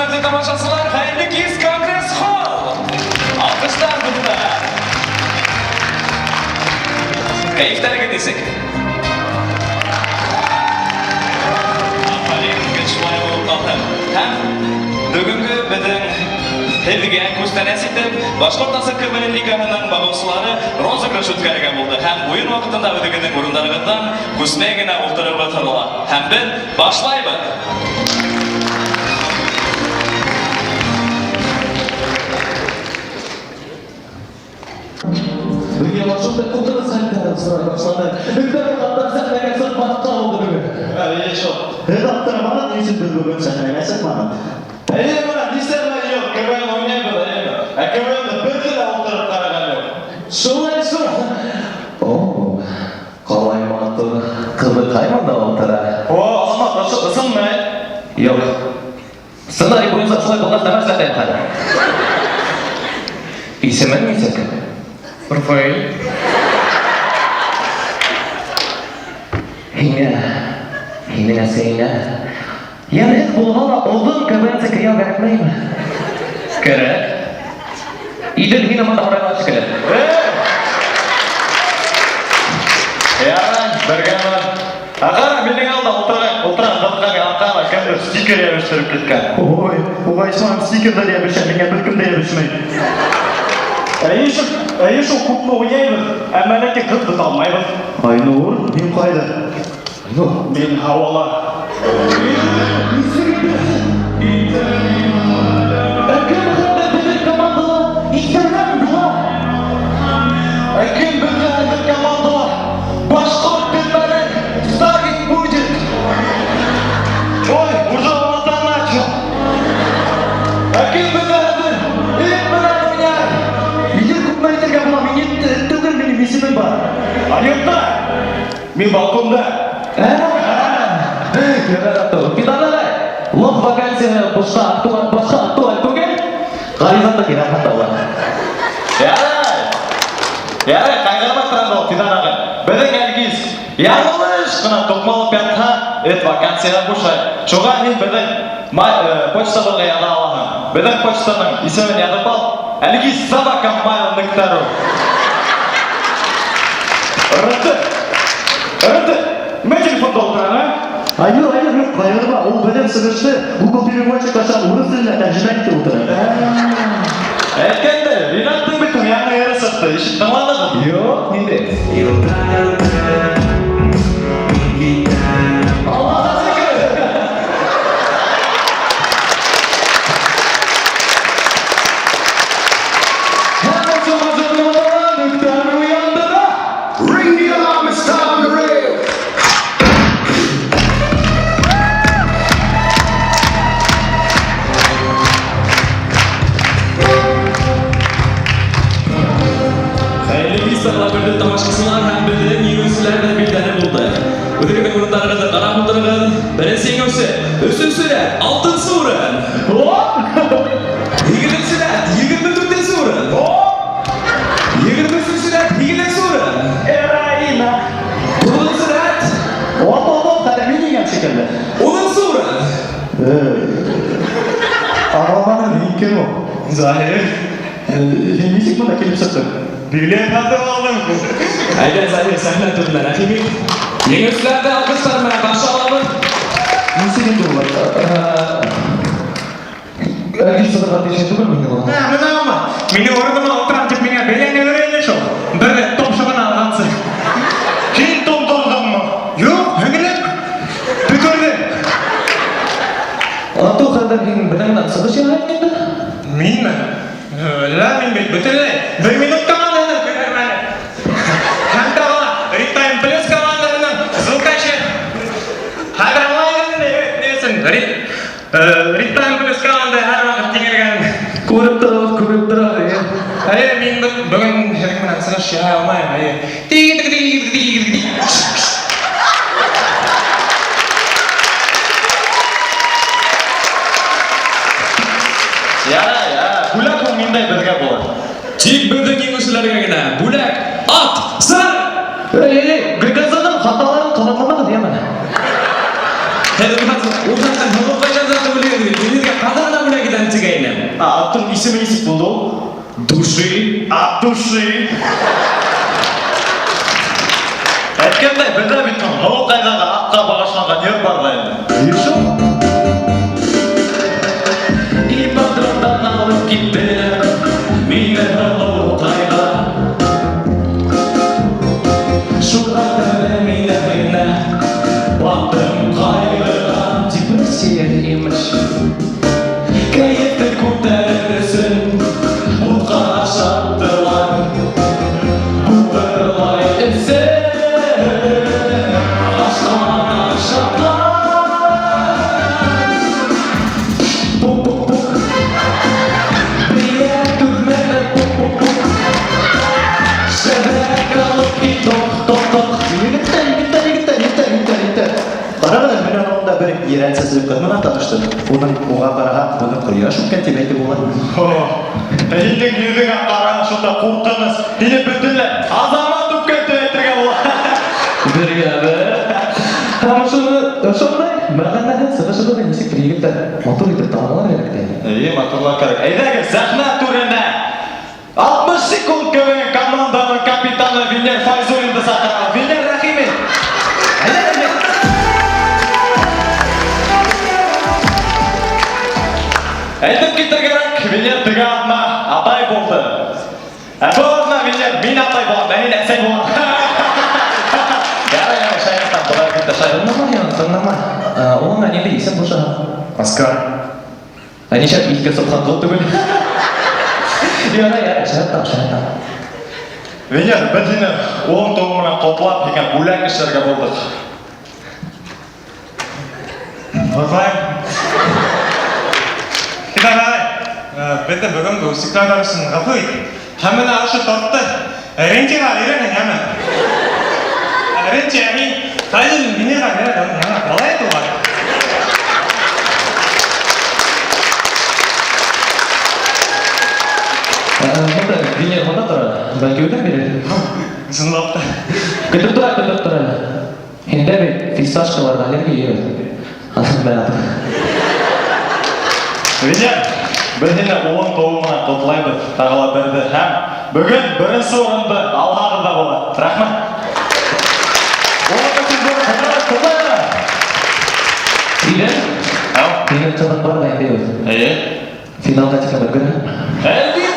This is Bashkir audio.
Хөрмәтле тамашасылар, хәерле кис, Конгресс-холл! Алкышлар, дуслар! Кәефтәрегеҙ нисек? Афәрин, гел шулай булып калһын. Һәм бүгенге беҙҙең һеҙгә күстәнәс итеп Башҡорт Асы КВН лигаһының бағыусылары розыгрыш үткәрергә булды. Һәм уйын ваҡытында үҙегеҙҙең урындарығыҙҙан күсмәй генә ултырыуығыҙ һорала. Һәм беҙ башлайбыҙ! Дөньяла шундый куркыныч хәлләр осрай башлады. Өлкән хатта сәхнәгә чыкмаска булды бүген. Әйе шул. Һеҙ аптырамағыҙ, ни өсөн беҙ бөгөн сәхнәгә сыҡманыҡ? Әйе, менә нишләргә юк, КВН уйнайбыҙ, әйеме? Ә КВН-ны бер ҙә ултырып ҡараған юҡ. Шулай шул. О, ҡалай матур ҡыҙыҡай монда ултыра. О, Азамат, ошо ысынмы? Юҡ. Сценарий буйынса шулай булғас, нәмә эшләтәйем хәҙер? Исемең нисек? Рафаэль. Һиңә, һинең әсәйеңә йәмһеҙ булһа ла оҙон КВНсы кейәү кәрәкмәйме? Кәрәк. Идел һине монда һорайлар шикелле. Ярай, бергә бар. Ә ҡара, минең алда ултырған, ултырған ҡыҙға арҡаға кемдер стикер йәбештереп киткән. Ой, уға исмаһам стикерҙар йәбешә, миңә бер кем дә йәбешмәй. Әйе шул, әйе шул күпме уйнайбыҙ, әммә ләкин ҡыҙ тота алмайбыҙ. Айнур, һин ҡайҙа? Айнур. Мин һауала. Нисек итәһең? Ә кем хәҙер беҙҙең командала икәүҙән була? Ә кем беҙҙе хәҙер командала башҡорт телмәрен ставить будет? Ой, уже Рамазан начал. Ә кем беҙҙе хәҙер эт менән уйнай? Идел күпме әйтергә була, мин эт түгел, минең исемем бар. Аюпта! Мин балконда. Фидан ағай, лох вакансияһы бушҡа актуаль, башҡа актуаль түгел. Ғаризаңды кире алған. Ярай. Ярай, ҡайғырма торам ул, Фидан ағай. Беҙҙең Әлгиз яңылыш ҡына туҡмалып ятһа, эт вакансияға бушай. Шуға һин беҙҙең почтабыҙға яҙа алаһың. Беҙҙең почтаның исемен яҙып ал. Әлгиз собака mail нөктә ру. Рыты. Рыты. Мин телефонда ултырам, ә? Айнур, Айнур, юҡ, ҡайғырма, ул беҙҙең сығышты Google переводчик аша урыҫ теленә тәржемә итеп ултыра. Әйткәндә, Ринаттың бит яңы йыры сыҡты. Ишетеп тыңланығыҙ? Юҡ, ниндәй? Аллаға шөкөр. Һәм ошо мажорнамала нөктәне уяндыра. Ring the alarm, it's time to rave. Хәйерле кис, хөрмәтле тамашасылар һәм беҙҙең еңеүселәр ҙә билдәле булды. Үҙегеҙҙең урындарығыҙҙы ҡарап ултырығыҙ. Беренсе еңеүсе, өсөнсө рәт, алтынсы урын. Һигеҙенсе рәт, 24-нсе урын. 23-нсө рәт, һигеҙенсе урын. Эраина. 9-нсы рәт, Оп, оп, оп, хәҙер мин еңәм шикелле. 10-нсы урын. Аңламаным, һин кем ул? Заһир. Һин нисек бында килеп сыҡтың? Билет һатып алдым. Әйҙә, Заһир, сәхнә түренә рәхим ит. Еңеүселәрҙе алҡыштар менән ҡаршы алабыҙ. Нисек инде улар? Әлгиз сығырға тейеш түгелме инде ул? Ә, менә алма. Минең урыныма ултырам тип миңә бәйләнә йөрөй шул. Бер рәт томшоғона алғансы. Һин тондорҙоңмо? Юҡ, һеңлем. Төкөрҙө. Анту хәҙер һин беҙҙең менән сығыш яһайһың инде. Минме? Лә, мин бит бөтөнләй бер минут командаһының көйҙөрмәне. Һәм тағы ла Ритайм Плюс командаһының звукачы. Хәҙер аңлайым инде, ни өсөн Ритайм Плюс команда һәр ваҡыт еңелгән. Күреп торабыҙ, күреп торабыҙ. Әйе, мин бөгөн һеҙҙең менән сығыш яһай алмайым, әйе. Тиг тиг тиг тиг. Ярай, бүләк һуң ниндәй беҙгә булыр? Тик беҙҙең еңеүселәргә генә бүләк ат, сыр! Эй, эй, Гөлгазаның хаталарын ҡабатламағыҙ, йәме? Һеҙ ул хатта һылыуҡайҙарҙа түләгеҙ бит. Мин һеҙгә ҡаҙы ғына бүләк итәм тигәйнем. А, аттың исеме нисек булды ул? Души. От души. Әйткәндәй, беҙҙә бит һылыуҡайҙағы атҡа бағышланған йыр бар ҙа инде. Йыр Ипподромдан алып киттеләр мине һылыуҡайға. Шуға тәүҙә мин генә баттым ҡайғыға. Депрессия, имеш. Кәйефте күтәрер өсөн бутҡа ашаттылар. Бутырлай эсеп, ашҡан ашатлар. Пук-пук-пук. Бейә түҙмәне, пук-пук-пук. Шәберәк алып кит, тоҡ-тоҡ-тоҡ. Егеттәр, егеттәр, егеттәр, етәр, етәр, етәр. Ҡарағыҙ, мин унда бер ерән сәсле ҡыҙ менән таныштым. Уның уға ҡараһаң, уны ҡояш үпкән тип әйтеп була. Һинең йөҙөңә ҡараған шунда ҡурҡыныс. Һине бөтөнләй Азамат үпкән тип әйтергә була. Бергә бер. Һәм ошоно ошондай мәғәнәһеҙ сығышыбыҙ нисектер егеттәр матур итеп тамамлар кәрәк тә. Эйе, матурлар кәрәк. Әйҙәгеҙ, сәхнә түренә. 60 секунд КВН команданың капитаны Венер Файзуллинды саҡырабыҙ. Венер, рәхим ит. Әйҙә, Венер. Әйтеп китергә кәрәк, Венер теге аҙна атай булды. Ә был аҙна Венер мин атай булам, ә һин әсәй булам. Ярай, ярай, шаяртам, былай китте шаяртам. Тыңлама, яны, тыңлама. Улыңа ниндәй исем ҡушаһың? Оскар. Ә нишләп ике Собханҡол түгел? Ярай, ярай, шаяртам, шаяртам. Венер, беҙ һине улың тыуыу менән ҡотлап, һиңә бүләк эшләргә булдыҡ. Ҡотлайым. Фидан ағай, беҙҙе бөгөнгө үсекләүҙәр өсөн ғәфү ит. Һәм бына ошо тортто Рентиға бирерһең, йәме? Ренти, ә мин Фәйзуллин Венерға бирә, яңы малай тыуған. Бында Венер бында тора. Бәлки үҙең бирер. Ысынлап та. Көтөп тора, көтөп тора. Һиндә бит фисташкаларға аллергия юҡ. Венер, беҙ һине улың тыуыу менән ҡотлайбыҙ, тағы ла берҙе һәм бөгөн беренсе урынды алһағыҙ ҙа була. Рәхмәт. Улың өсөн ҙур хөрмәт, ҡотлайбыҙ. Илен? Ау. Минең ҡыҙым бар ҙа инде үҙ. Эйе. Финалға тиклем өлгөрә. Әлбиттә.